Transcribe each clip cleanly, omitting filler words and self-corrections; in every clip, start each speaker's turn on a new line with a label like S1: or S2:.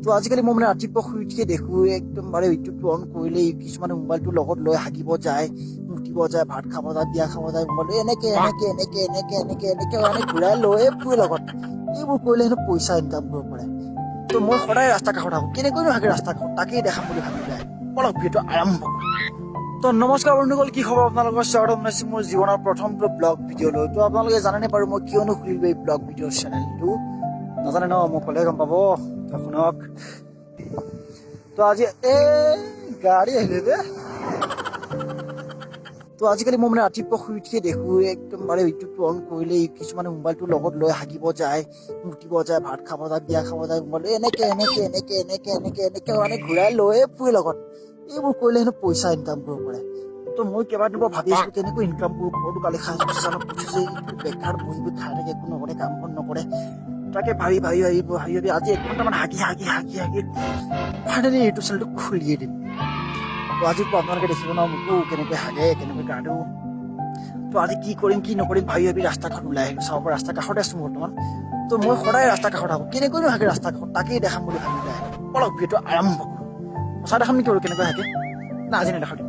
S1: তো আজিকালি মই মানে ৰাতিপুৱা শুই উঠিয়ে দেখোঁ, একদম মানে ইউটিউবটো অন কৰিলেই কিছুমানে মোবাইলটো লগত লৈ হাগিব যায়, মুতিব যায়, ভাত খাব যায়, বিয়া খাব যায়, মোবাইলটো এনেকে এনেকে এনেকে এনেকে এনেকে এনেকে মানে ঘূৰাই লৈয়ে ফুৰে লগত। এইবোৰ কৰিলে হেনো পইচা ইনকাম কৰিব পাৰে। তো মই সদায় ৰাস্তা কাষত থাকোঁ, কেনেকৈনো হাগে ৰাস্তা কাষত, তাকেই দেখাম বুলি ভাবিলো। বলক, ভিডিঅ'টো আৰম্ভ কৰোঁ। তো নমস্কাৰ বন্ধুসকল, কি খবৰ আপোনালোকৰ? স্বাগতম জনাইছো মোৰ জীৱনৰ প্ৰথমটো ব্লগ ভিডিঅ' লৈ। তো আপোনালোকে জানেনে বাৰু মই কিয়নো খুলিলো এই ব্লগ ভিডিঅ' চেনেলটো? নাজানে ন? মোক ক'লে গম পাব। তো শুনক। তো আজি এই গাড়ী আহিলে দে। তো আজিকালি মই মানে ৰাতিপুৱা শুই উঠিয়ে দেখোঁ, একদম মানে ইউটিউবটো অন কৰিলেই কিছুমানে মোবাইলটো লগত লৈ হাগিব যায়, মুতিব যায়, ভাত খাব যায়, বিয়া খাব যায়, মোবাইলটো এনেকে এনেকে এনেকে এনেকে এনেকে এনেকে মানে ঘূৰাই লৈয়ে ফুৰে লগত। এইবোৰ কৰিলে হেনো পইচা ইনকাম কৰিব পাৰে। তো মই কেইবাদিনৰ পৰা ভাবি আছিলো কেনেকৈ ইনকাম কৰোঁ। ঘৰতো গালি খাই আছো, চালক কৈছে যে এইটো বেকাৰ বহি বহি খাই থাকে, একো নকৰে, কাম বন নকৰে। তাকে ভাবি ভাবি ভাবি ভাবি ভাবি আজি 1 ঘণ্টামান হাগি হাগি হাগি হাগি ফাইনেলি ইউটিউব চেনেলটো খুলিয়ে দিম। তো আজিৰ পৰা আপোনালোকে দেখিব ন মোকো কেনেকৈ হাগে, কেনেকৈ গা ধো। তো আজি কি কৰিম, কি নকৰিম ভাবি ভাবি ৰাস্তা কাষত ওলাই আহিলো। চাব পৰা, ৰাস্তা কাষতে আছো বৰ্তমান। তো মই সদায় ৰাস্তা কাষত থাকোঁ, কেনেকৈনো হাগে ৰাস্তা কাষত, তাকেই দেখাম বুলি ভাবি ওলাই আহিলো। বলক, ভিডিঅ'টো আৰম্ভ কৰোঁ। সঁচা দেখাম নেকি আৰু কেনেকৈ হাগে? না, আজি নেদেখাওঁ দিম।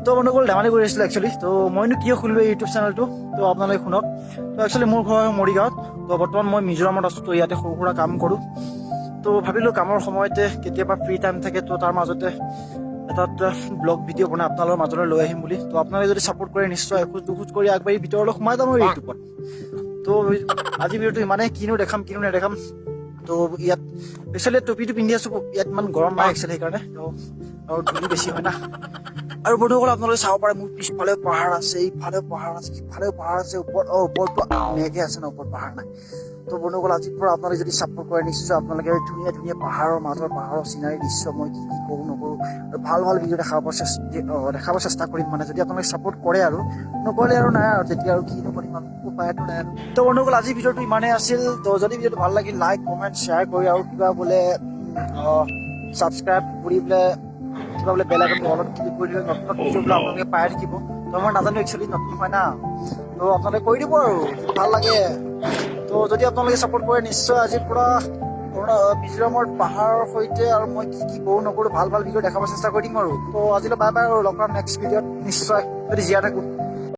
S1: তো বন্ধুসকল, ধেমালি কৰি আছিলোঁ একচুৱেলি। তো মইনো কিয় খুলিলোঁ এই ইউটিউব চেনেলটো, তো আপোনালোকে শুনক। তো একচুৱেলি মোৰ ঘৰ মৰিগাঁৱত। তো বৰ্তমান মই মিজোৰামত আছোঁ। তো ইয়াতে সৰু সুৰা কাম কৰোঁ। তো ভাবিলোঁ কামৰ সময়তে কেতিয়াবা ফ্ৰী টাইম থাকে, তো তাৰ মাজতে এটা ব্লগ ভিডিঅ' বনাই আপোনালোকৰ মাজলৈ লৈ আহিম বুলি। তো আপোনালোকে যদি ছাপোৰ্ট কৰে, নিশ্চয় এখোজ দুখোজ কৰি আগবাঢ়ি ভিতৰলৈ সোমাই যাম আৰু ইউটিউবত। তো আজি ভিডিঅ'টো ইমানেই। কিনো দেখাম, কিনো নেদেখাম? তো ইয়াত একচুৱেলি টুপিটো পিন্ধি আছো, ইয়াত ইমান গৰম নাই একচুৱেলি, সেইকাৰণে। তো আৰু ধূলি বেছি হয় না। আৰু বন্ধুসকল, আপোনালোকে চাব পাৰে, মোৰ পিছফালেও পাহাৰ আছে, ইফালেও পাহাৰ আছে, সিফালেও পাহাৰ আছে। ওপৰত, অ, ওপৰতো মেঘে আছে ন, ওপৰত পাহাৰ নাই। তো বন্ধুসকল, আজিৰ পৰা আপোনালোকে যদি ছাপোৰ্ট কৰে, নিশ্চয় আপোনালোকে ধুনীয়া ধুনীয়া পাহাৰৰ মাজৰ পাহাৰৰ চিনাৰী দৃশ্য, মই কি কি কৰোঁ নকৰোঁ, আৰু ভাল ভাল ভিডিঅ' দেখাব চেষ্টা কৰিম। মানে যদি আপোনালোকে ছাপোৰ্ট কৰে আৰু নকৰিলে আৰু নাই আৰু তেতিয়া আৰু কি নকৰিম আৰু উপায়তো নাই আৰু। তো বন্ধুসকল, আজি ভিডিঅ'টো ইমানেই আছিল। তো যদি ভিডিঅ'টো ভাল লাগিল, লাইক, কমেণ্ট, শ্বেয়াৰ কৰি আৰু কিবা বোলে ছাবস্ক্ৰাইব কৰি বোলে কিবা বোলে বেল আইকনটো অলপ ক্লিক কৰি দিলে নতুন নতুন ভিডিঅ' বোলে আপোনালোকে পাই থাকিব। তো মই নাজানো একচুৱেলি, নতুন হয় না। তো আপোনালোকে কৰি দিব আৰু যদি ভাল লাগে। তো যদি আপোনালোকে ছাপোৰ্ট কৰে, নিশ্চয় আজিৰ পৰা মিজোৰামৰ পাহাৰৰ সৈতে আৰু মই কি কি কৰোঁ নকৰোঁ, ভাল ভাল ভিডিঅ' দেখাব চেষ্টা কৰি দিম আৰু। তো আজিলৈ বাই বাই আৰু লগ পাম নেক্সট ভিডিঅ'ত নিশ্চয়, যদি জীয়াই থাকোঁ।